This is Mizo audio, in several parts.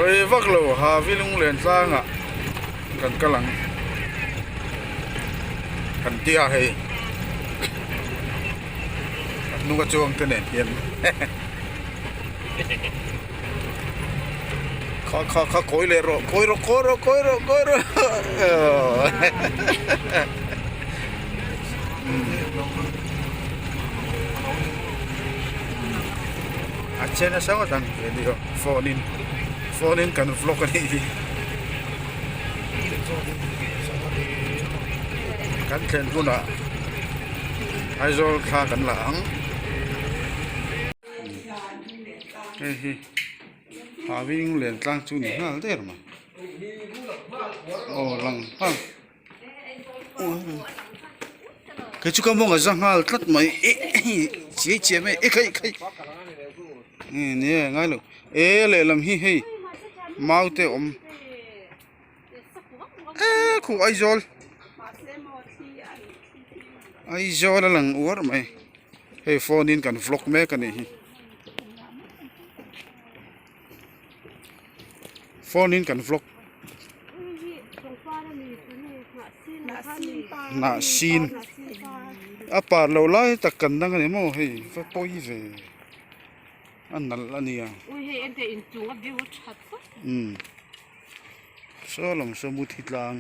Rei vak lo Havi lunglen tlangah kan kal ang kan tia hei a hnung a chuang te nen hian kha kha kha kawi leh rawh kawi rawh kawi rawh kawi rawh kawi rawh A che nasa ngawt ang video phone in phone in kan vlog a nih hi kan thlen hunah Aizawl thla kan la ang hei hi Hawing len tlang chu ni nghal der mai aw lang nghal. Kei chu ka mawng a za nghal tlat mai chiai chiai mai e khai khai ni e ngai lo e lehlam hi hei mau te a awm e khu Aizawl Aizawl a lang uar mai hei phone in kan vlog mek a nih hi phone in kan vlog hnah sin a par loh lai tak kan dang a ni maw hei va pawi ve a nalh a nia umm saw lam saw muthi tlang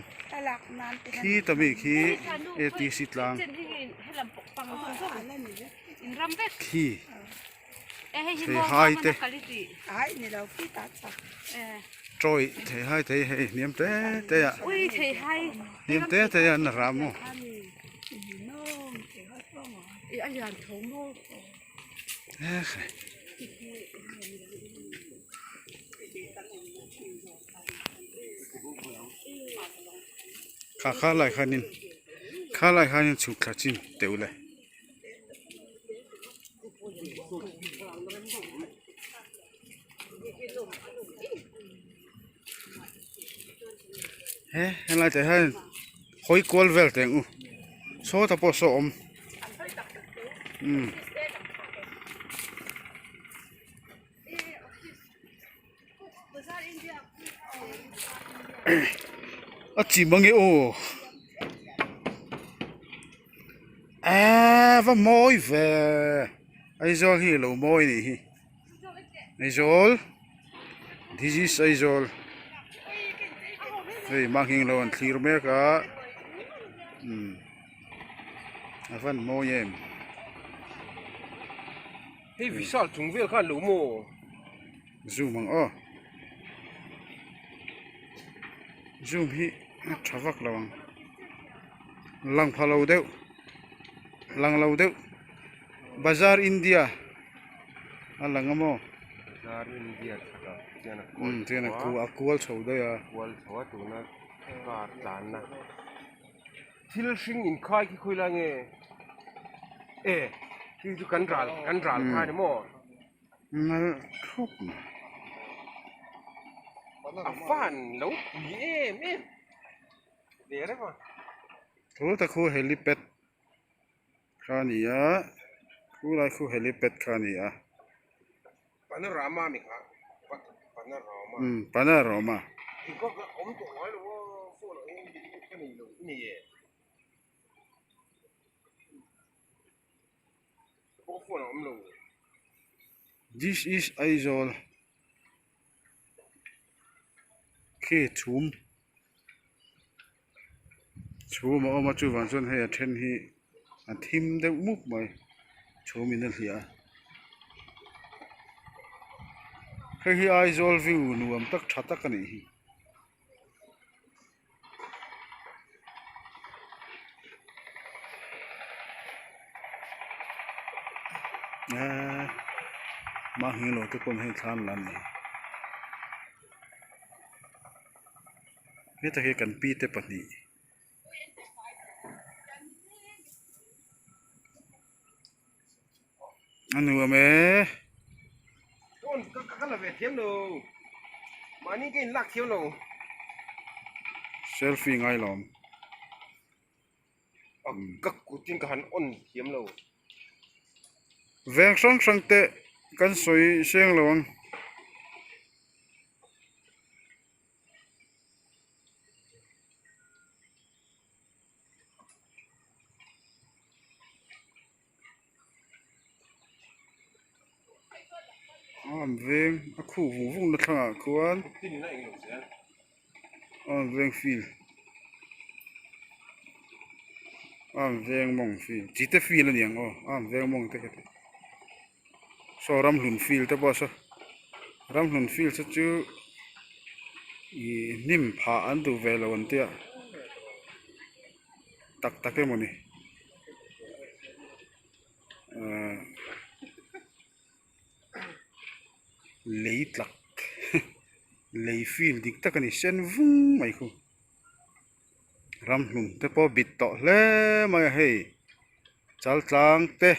khi ta mi khi atc tlang khi. Theihai te chawi theihai te hi hei hniam te te ah hniam te te ah an rah maw. Kha kha lai khanin kha lai khanin chhuk thla chin teuh le. He helai te hian hawi kual vel teh ang u sawtah pawh saw a awm umm. A chim ange aw eee va mawi ve Aizawl hi alo mawi anih hi Aizawl this is Aizawl hei mahni lo an thlir mek a umm a van mawi em. Hei Vishal chung vel khan lo maw? Zoom ang aw. Zoom hi a tha vak lo ang. Lang pha lo deuh. Lang lo deuh. Bazar India a lang a maw? Bazar India chhakah chuan a kual chho a. Chuan a kual chho daih a. Kual chho a tuna car tlanna. Thil hring inkhai khi khawi lai nge? E, khi chu kan ral, kan ral kha ni maw? Nalh thup mai. A fan lo pui em em ve reng a. Thu ta khu helipad kha a ni a, khu lai khu helipad kha a ni a. Panorama mi kha Panorama. Umm Panorama. Tikok a awm tawh ngai lo a phone ah hian ka nei lo i nei e. Ka phone a awm lo. This is Aizawl. Khi chhum chhum a awm a chuvang chuan hei a then hi a thim deuh mup mai chhum in a hliah a hei hi Aizawl view nuam tak tha tak a nih hi. Eee mahni lo te pawh hei thla an la ni heta hi kan pi te pahnih a nuam e. Selfie ngai lo awm. Veng hrang hrang te kan sawi seng lo ang. Arm veng a khuh vung vung na thlangah khuan arm veng field arm veng mawng field chi te field a ni ang aw arm veng mawng te kha te saw ramhlun field te pawh saw ramhlun field te chu ih hnim phah an duh ve lo an tia tak tak emaw ni ahh lei tlak lei field dik tak a ni sen vung mai khu ramhlun te pawh bit tawh hle mai a hei chaltlang te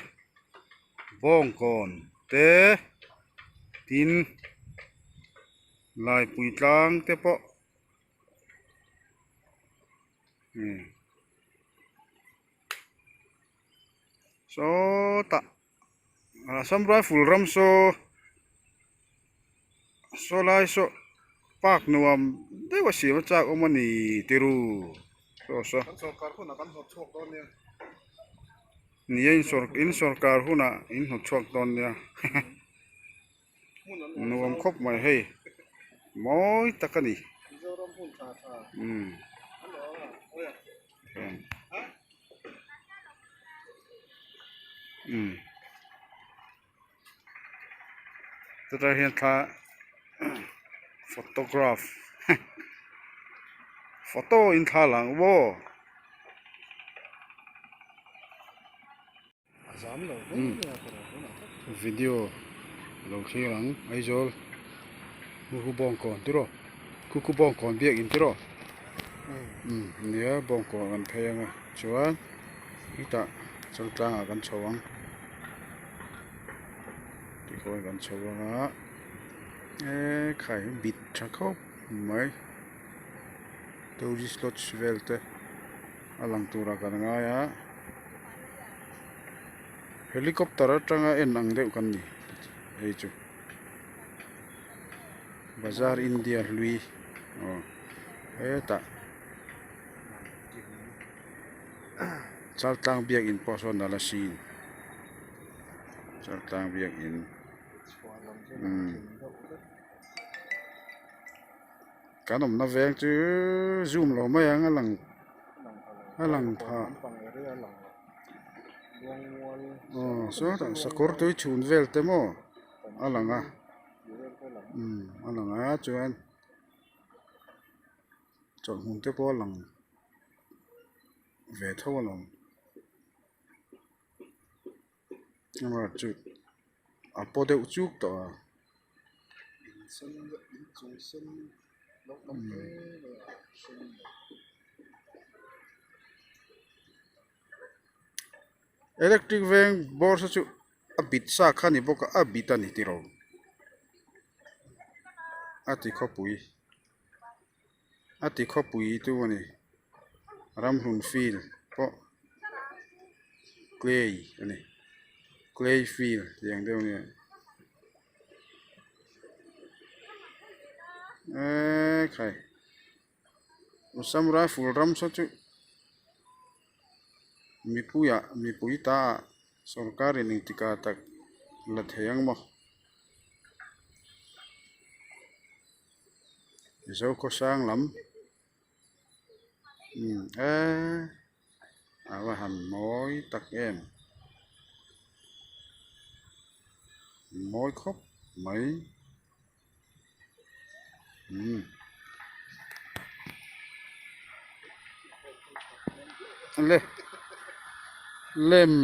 bawngkawn te tin laipui tlang te pawh umm sawtah Assam rifle ram saw saw lai saw park nuam deuh a siam a chak awm a ni tiru saw saw ni a in sawrkar hunah in hnawt chhuak dawn nia nuam khawp mai hei mawi tak a ni umm. Umm chutah hian thla photograph photo in thla lang aw video lo thlir ang Aizawl khuku bawngkawn tiraw khuku bawngkawn biakin tiraw umm nia bawngkawn an phei anga chuan hetah changtlangah kan chho ang tikhawn kan chho anga ekhai bit tha khawp mai tourist lodge vel te a lang turah kan ngai a helicopter atanga en ang deuh kan ni hei chu bazar india hlui aw hetah. Chaltlang biakinn pawh sawn a la sin Chaltlang biakinn umm kan awmna veng chu zoom lo mai ang a lang a lang pha aw sawtah sakawr tui chhun vel te maw a lang a umm a lang a chuan. Chawlhhmun te pawh a lang ve tho alawm amaherawhchu chu a paw deuh chuk tawh a. Electric veng bawr saw chu a bit sa kha a ni bawk a a bit a ni tiraw a ti khawpui. A ti khawpui tu a ni ramhlun field pawh clay a ni clay field tih ang deuh a ni eee khai Assam rifle ram saw chu mipuiah mipui ta ah sorkar in engtikah tak la thei ang maw. Zokhawsang lam umm eee a va han mawi tak em mawi khawp mai umm le lem.